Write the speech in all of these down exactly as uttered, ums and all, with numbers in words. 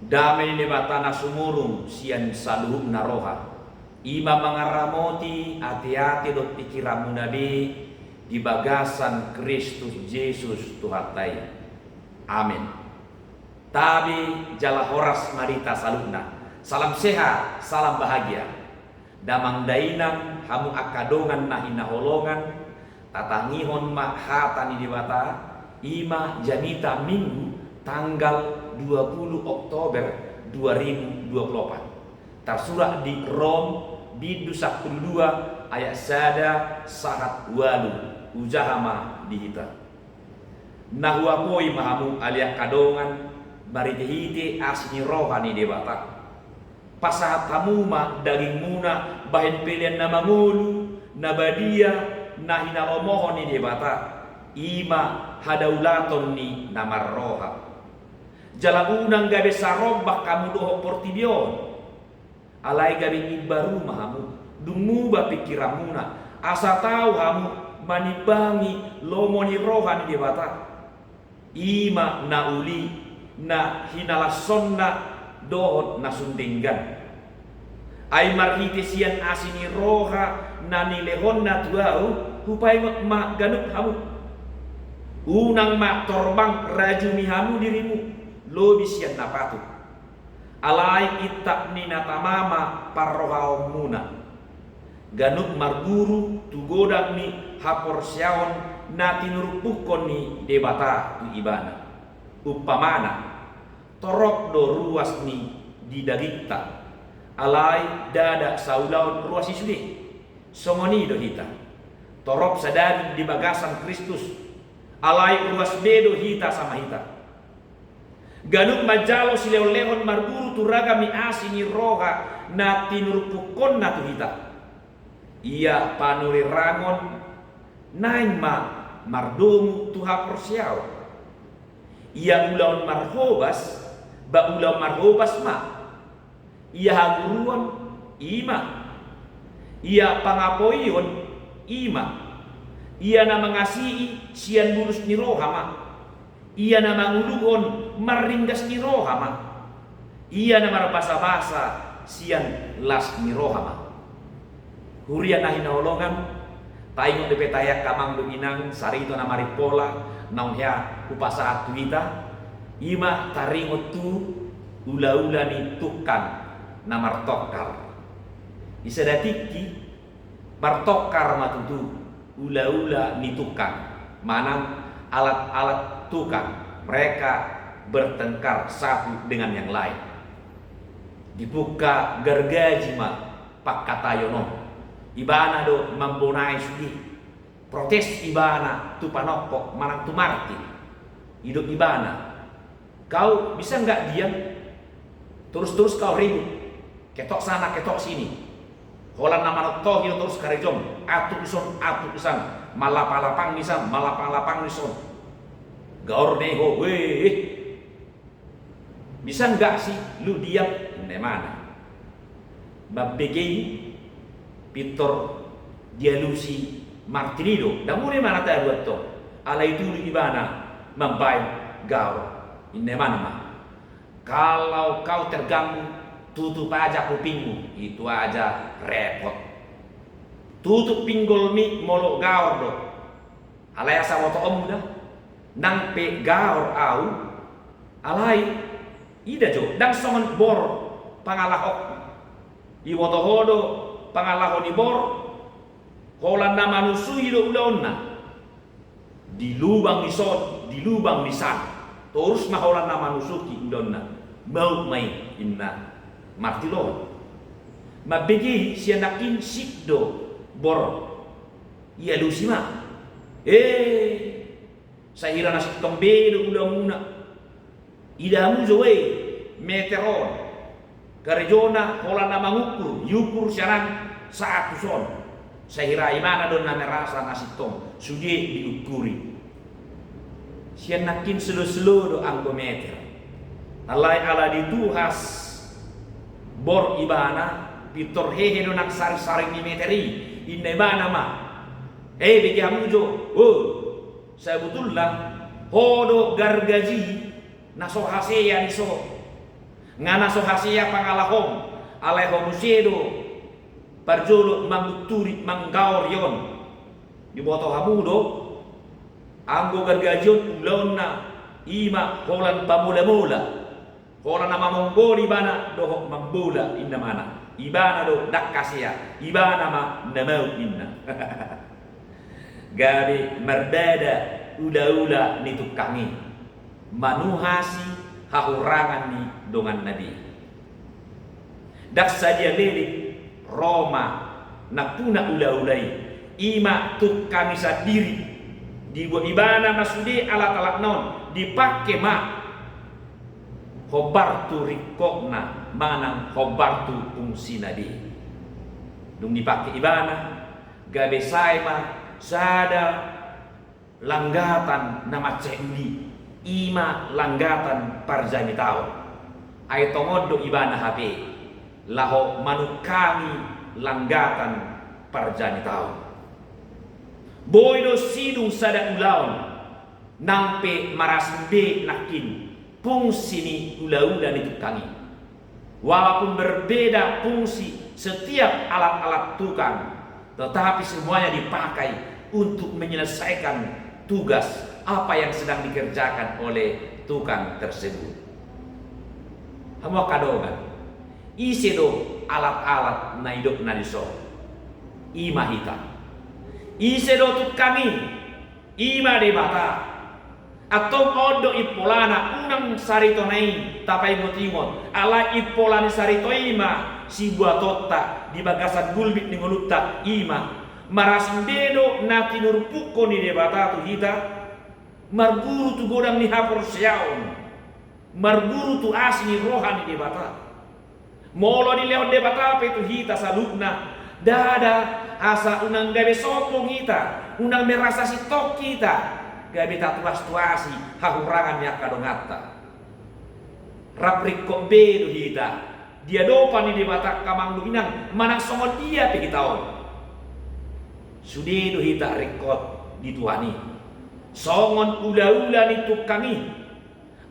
Dame ni Debata na sumurung sian saluhutna roha, i ma mangaramoti ateate dohot pingkiranmuna be di bagasan Kristus Jesus Tuhanta i. Amen. Tabe jala horas ma di hita saluhutna. Salam sehat, salam bahagia. Damang dainang, hamu angka dongan na hinaholongan, tatangihon ma hata ni Debata, i ma jamita Minggu tanggal dua puluh Oktober dua ribu dua puluh opat. Tarsurat di Rom, bindu sampulu dua, ayat sada sahat ualu. Hujaha ma di hita. Na huapoi ma hamu ale angka dongan, marhitehite asi ni roha ni Debata. Pasahat hamu ma dagingmuna bahen pelean na mangolu, na badia, na hinalomohon ni Debata, i ma hadaulaton ni na marroha. Jala unang gabe sarombak hamu dohot portibi on. Alai gabe imbaru ma hamu, dung muba pingkiranmuna, asa tau hamu manimbangi lomo ni roha ni Debata. I ma na uli, na hinalashonna dohot na sun denggan. Ai marhite sian asi ni roha na nilehonna tu ahu, hupaingot ma ganup hamu. Unang ma torbang rajumi hamu dirimu lobi sian na patut. Alai intap ni na tama ma parrohaonmuna. Ganup marguru tu godang ni haporseaon na tinurumpukkon ni Debata tu ibana. Umpamana, torop do ruas ni di dagingta, alai ndada saulaon ruas i sude. Songon i do hita. Torop sadaging di bagasan Kristus, alai ruas be do hita sama hita. Ganup manjalo silehonlehon marguru tu ragam ni asi ni roha na tinurumpukkonna tu hita. Ia panurirang on naeng ma mardomu tu haporseaon. Ia ulaon marhobas, ba ulaon marhobas ma. Ia haguruon, i ma. Ia pangapoion, i ma. Ia na mangasii sian bulus ni roha ma. Ia na manguluhon marringgas ni roha ma. Ia na marbasabasa sian las ni roha ma. Huria na hinaholongan, taingot dope tahe angka amang dohot inang, sarito na marimpola naung hea hupasahat tu hita, i ma taringot tu ulaula ni tungkang na martongkar. Di sada tingki, martongkar ma tutu ulaula ni tungkang, manang alat-alat tukang, mereka bertengkar satu dengan yang lain. Dipungka gargaji ma pangkataion on. Ibana do mambonai sude. Protes ibana tu panongkok manang tu Martin. Didok ibana, "Kau bisa nggak diam? Terus-terus kau ribut. Ketok sana, ketok sini. Holan na manontohi do torus karejom. Atuk dison, atuk disan. Malapang-lapang disan, malapang-lapang dison. Gaor do ho, weh." Bisa nggak sih lu diam? Ninna ibana. Mambege i pintor dialusi Martin i do. Ndang muna ibana talu antong. Alai tudu ibana mambaen gaor. Ninna ibana ma, "Kalau kau terganggu, tutup aja kupingmu." Itu aja repot. Tutup pinggolmi molo gaor do. Alai asa botoonmu da, nang pe gaor ahu, alai ida jo, ndang songon bor pangalahokku. Diboto ho do pangalaho ni bor, holan na manusui do ulaonna. Di lubang dison, di lubang disan. Torus ma holan na manusuki ulaonna. Mauk ma i, ninna Martin on. Mambege i, sian nangkin sip do bor. Dialusi ma. Eh, sahira na sintong be do ulaonmuna. Ida hamu jo, eh, meter on. Karejona holan na mangukur, diukur sian an sahat tu son. Sahira ibana do na merasa na sintong, sude diukuri. Sian nangkin selo-selo do anggo meter. Alai ala dituhas bor ibana, pintor hehe do nang saring-saring ni meter i. Ninna ibana ma, "Eh, bege hamu jo, oh, sabutulna ho do gargaji na so hasea dison. Nga na so hasea pangalahom, alai ho muse do parjolo mangunturi manggaori on. Diboto hamu do, anggo gargaji on ulaonna i ma holan pamolamola. Holan na mamonggol ibana dohot mambola, inna ma na. Ibana do ndang hasea, ibana ma na mau, inna. Gabe marbada ulaula ni tungkang i, manuhasi hahurangan ni donganna be. Ndang sadia leleng ro ma nampuna ulaula i, i ma tungkang i sandiri. Dibuat ibana ma sude alat-alatna on, dipangke ma hombar tu ringkotna manang hombar tu fungsina be. Dung dipangke ibana, gabe sae ma sada langgatan na mansai uli, i ma langgatan parjamitaon. Ai tongon do ibana hape laho manungkangi langgatan parjamitaon. Boi do sidung sada ulaon, nang pe marasing be nangkin fungsi ni ulaula ni tungkang i. Walaupun berbeda fungsi setiap alat-alat tukang, tetapi semuanya dipakai untuk menyelesaikan tugas apa yang sedang dikerjakan oleh tukang tersebut. Hamu angka dongan, ise do alat-alat na nidokna dison? I ma hita. Ise do tungkang i? I ma Debata. Antong on do impolana, unang saritona i tapaingot-ingot, alai impola ni sarito i ma sibuatonta di bagasan gulmit ni ngolunta, i ma marasing be do na tinurpukkon ni Debata tu hita, marguru tu godang ni haporseaon, marguru tu asi ni roha ni Debata. Molo dilehon Debata pe tu hita saluhutna, ndada asa unang gabe sombong hita, unang merasa sintong hita, gabe tatuas-tuasi hahurangan ni angka donganta. Rap ringkot be do hita di adopan ni Debata, angka amang dohot inang, manang songon dia pe hita on. Sude do hita ringkot di Tuhan i. Songon ulaula ni tungkang i.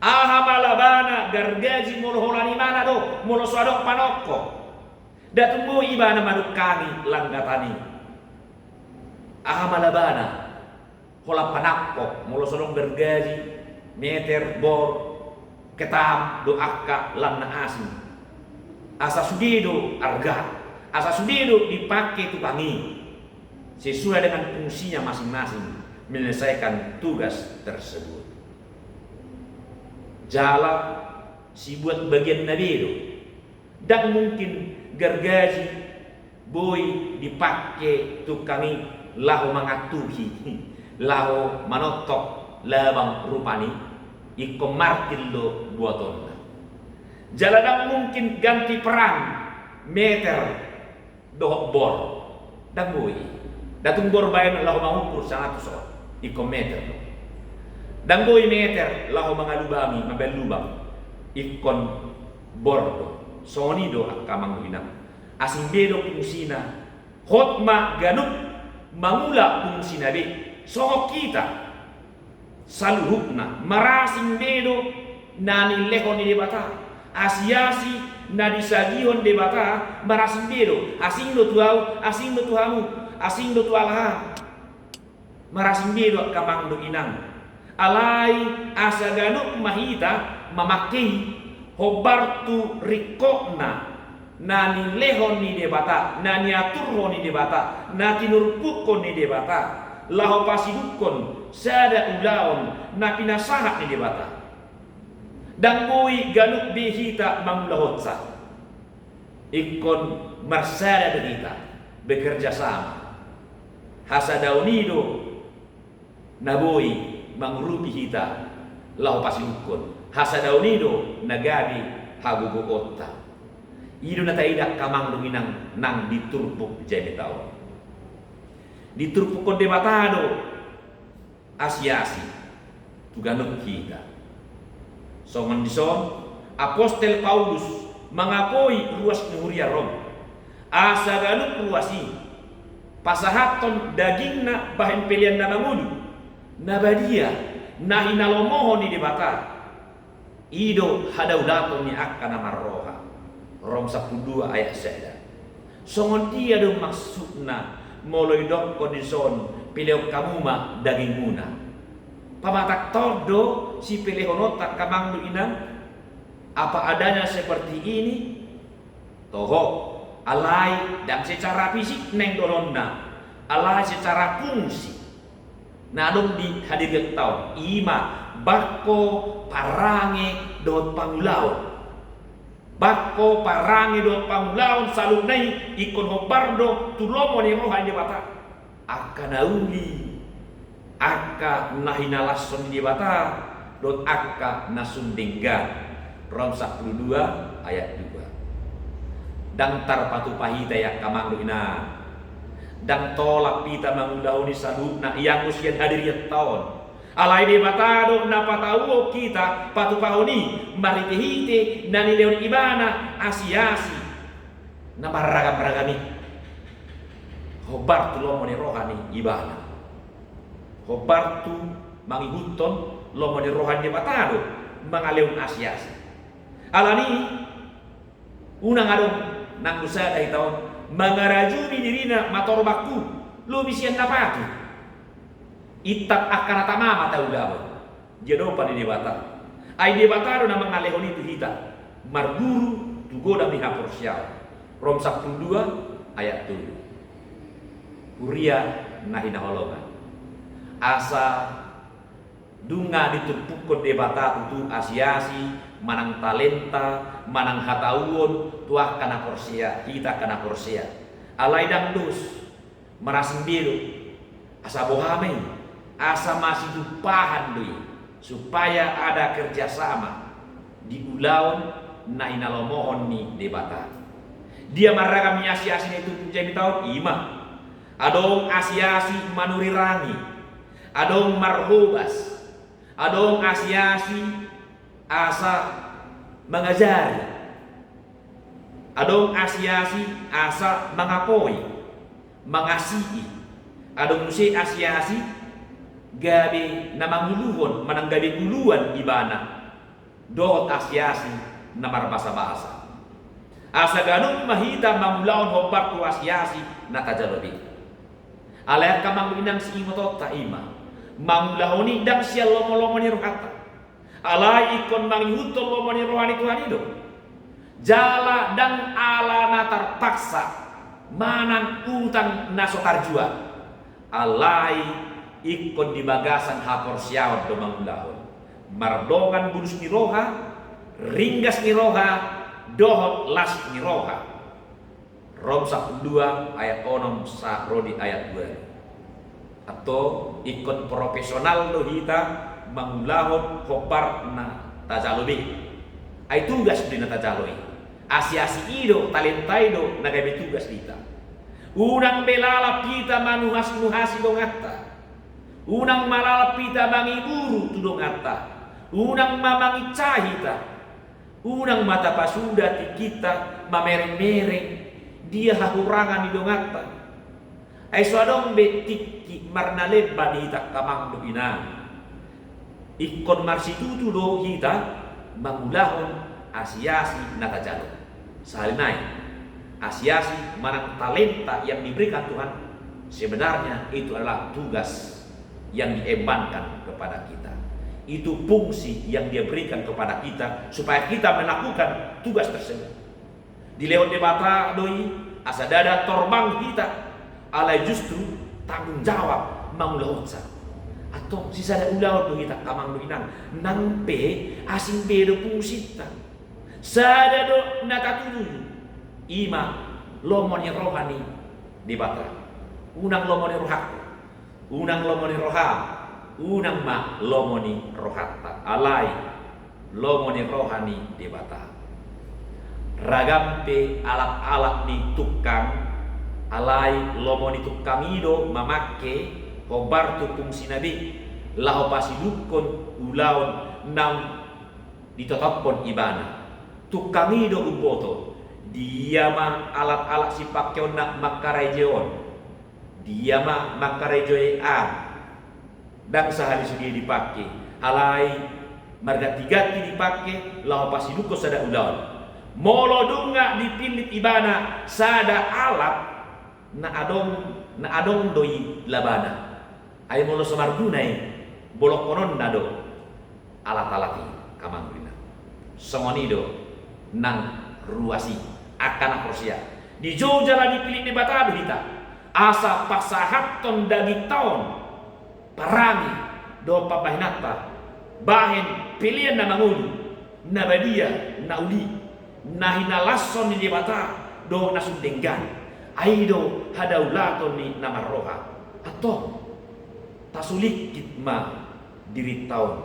Aha ma labana gargaji molo holan imana do, molo so adong panongko? Ndang tung boi ibana manungkangi langgatan i. Aha ma labana holan panongko, molo so adong gargaji, meter, bor, ketam dohot angka lan na asing? Asa sude do arga, asa sude do dipangke tungkang i sesuai dengan fungsinya masing-masing menyelesaikan tugas tersebut. Jala sibuat bagianna be do. Ndang mungkin gargaji boi dipangke tungkang i laho mangantuhi, laho manontok labang rupani, ingkon martil do buatonna. Jala ndang mungkin ganti peran meter dohot bor. Ndang boi. Ndang tung bor baen laho mangukur sanga tu son, ingkon meter do. Ndang boi meter laho mangalubangi, mambaen lubang, ingkon bor do. Songon i do angka amang dohot inang. Asing be do fungsina, hot ma ganup mangula fungsina be. Songon hita saluhutna, marasing be do na nilehon ni Debata. Asi-asi na disagihon Debata marasing be do. Asing do tu ahu, asing do tu hamu, asing do tu halak an. Marasing be do angka amang dohot inang. Alai asa ganup ma hita mamangke i hombar tu ringkotna na nilehon ni Debata, na niaturhon ni Debata, na tinurpukkon ni Debata, laho pasidungkon sada ulaon na pinasahat ni Debata. Ndang boi ganup be hita mangulahonsa. Ingkon marsada do hita, bekerja sama. Hasadaon i do na boi mangurupi hita laho pasidungkon. Hasadaon i do na gabe hagogoonta. I do na taida angka amang dohot inang nang di turpuk jamita on. Diturpukkon Debata do asi-asi tu ganup hita. Songon dison, Apostel Paulus mangapoi ruas ni huria Rom. Asa ganup ruas i pasahathon dagingna bahen pelean na mangolu, na badia, na hinalomohon ni Debata. I do hadaulaton ni angka na marroha. Rom sampulu dua ayat sada. Songon dia do maksudna molo idokkon dison pelehon hamu ma dagingmuna? Pamatangta on do sipelehononta angka amang dohot inang? Apa adanya seperti ini? Toho, alai ndang secara fisik naeng dohononna, alai secara fungsi. Na adong di hadirianta on, i ma bangko parange dohot pangulaon. Bangko parange dohot pangulaon saluhutna i ingkon hombar do tu lomo ni roha ni Debata. Angka na uli, angka na hinalashon ni Debata, dohot angka na sun denggan. Rom sampulu dua ayat dua. Ndang tarpatupa hita i angka amang dohot inang. Ndang tolap hita mangulahon i saluhutna i anggo sian hadirianta on. Alai Debata do na patauhon hita patupahon i marhitehite na nilehon Ibana asiasi na marragamragam i. Hombar tu lomo ni roha ni Ibana. Hombar tu mangihuthon lomo ni roha ni Debata do mangalehon asiasi. Alani i, unang adong nanggo sada hita on mangarajumi dirina matorbangku lobi sian na patut. Intap angka na tama ma taulahon. Diadopan ni Debata. Ai Debata do na mangalehon i tu hita, marguru tu godang ni haporseaon. Rom sampulu dua ayat tolu. Huria na hinaholongan. Asa nunga ditumpukhon Debata tutu asiasi, manang talenta, manang hatauon, tu angka na porsea, hita angka na porsea. Alai ndang dos, marasing be do. Asa boha ma i, asa masitumpahan do i, supaya ada kerjasama di ulaon na hinalomohon ni Debata. Dia marragam ni asiasi na itumpuk jamita on? I ma, adong asiasi manuri rangi, adong marhobas, adong asiasi asa mangajari, adong asiasi asa mangapoi, mangasii, adong muse asiasi gabe na manguluhon manang gabe uluan ibana, dohot asiasi na marbasabasa. Asa ganup ma hita mangulahon hombar tu asiasi na tajalo be. Alai angka amang dohot inang, siingotonta i ma, mangulahon i ndang sian lomolomo ni rohanta. Alai ingkon mangihuthon lomo ni roha ni Tuhan i do. Jala ndang ala na tarpaksa manang utang na so tarjual. Alai ingkon di bagasan haporseaon do mangulahon. Mardongan bulus ni roha, ringgas ni roha, dohot las ni roha. Rom sampulu dua ayat onom sahat ro di ayat dua. Antong ingkon profesional do hita mangulahon hombar na tajalo be. Ai tugas do i na tajalo i. Asiasi i do, talenta i do na gabe tugas di hita. Unang be lalap hita manuhasnuhasi donganta. Unang ma lalap hita mangiburu tu donganta. Unang ma manginsa hita. Unang ma tapasuda tingkinta mamerengmereng dia hahurangan ni donganta. Ai so adong be tingki marnalemba di hita angka amang dohot inang. Ingkon marsitutu do hita mangulahon asiasi na tajalo. Sahali nai, asiasi manang talenta yang diberikan Tuhan, sebenarnya itu adalah tugas yang diembankan kepada kita. Itu fungsi yang Dia berikan kepada kita supaya kita melakukan tugas tersebut. Dilehon Debata do i asa ndada torbang hita, alai justru tanggung jawab mangulahonsa. Antong sisada ulaon do hita angka amang dohot inang, nang pe asing be do fungsinta. Sada do na tatuju, i ma lomo ni roha ni Debata. Unang lomo ni rohangku, unang lomo ni roham, unang ma lomo ni rohanta, alai lomo ni roha ni Debata. Ragam pe alat-alat ni tungkang, alai lomo ni tungkang i do mamangke hombar tu fungsina be, laho pasidungkon ulaon naung ditotophon ibana. Tungkang i do umboto, dia ma alat-alat sipangkeonna mangkarejohon, dia ma mangkarejoi an. Ndang sahali sude dipangke, alai Marganti-ganti dipangke laho pasidukkon sada ulaon. Molo dung dipillit ibana sada alat, na adong, na adong do i labana. Ai molo so marguna i, bolongkononna do alat-alat i, amang inang. Songon i do nang ruas i, angka na porsea. Dijou jala dipillit Debata do hita asa pasahathon dagingta on parange dohot pambahenanta bahen pelean na mangolu, na badia, na uli, na hinalashon ni Debata dohot na sun denggan. Ai do hadaulaton ni na marroha. Antong, tasulingkit ma dirinta on.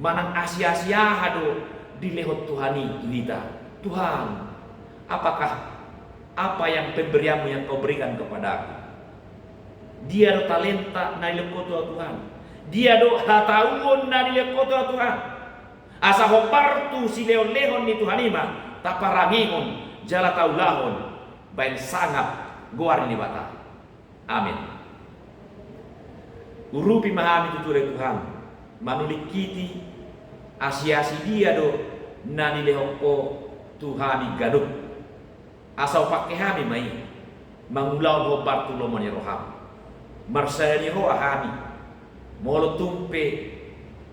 Manang asi-asi aha do dilehon Tuhan i tu hita? Tuhan, apakah apa yang pemberianmu yang kau berikan kepadaku? Dia do talenta na nilehon Ho Tuhan? Dia do hatauon na nilehon Ho Tuhan? Asa hombar tu silehon-lehon ni Tuhan i ma taparangehon jala taulahon bahen sangap goar ni Debata. Amen. Urupi ma hami tutu ale Tuhan, manulingkiti asi-asi dia do na nilehon Ho tu hami ganup. Asa hupangke hami ma i mangulahon hombar tu lomo ni roham. Marsada di Ho hami, molo tung pe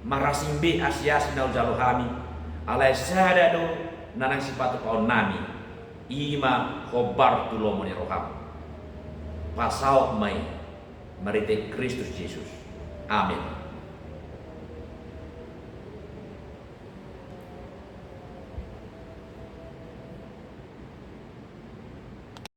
marasing be asi-asi na hujalo hami, alai sada do na naeng sipatupaonnami, i ma hombar tu lomo ni roham. Pasaut ma i marhite Kristus Jesus. Amen.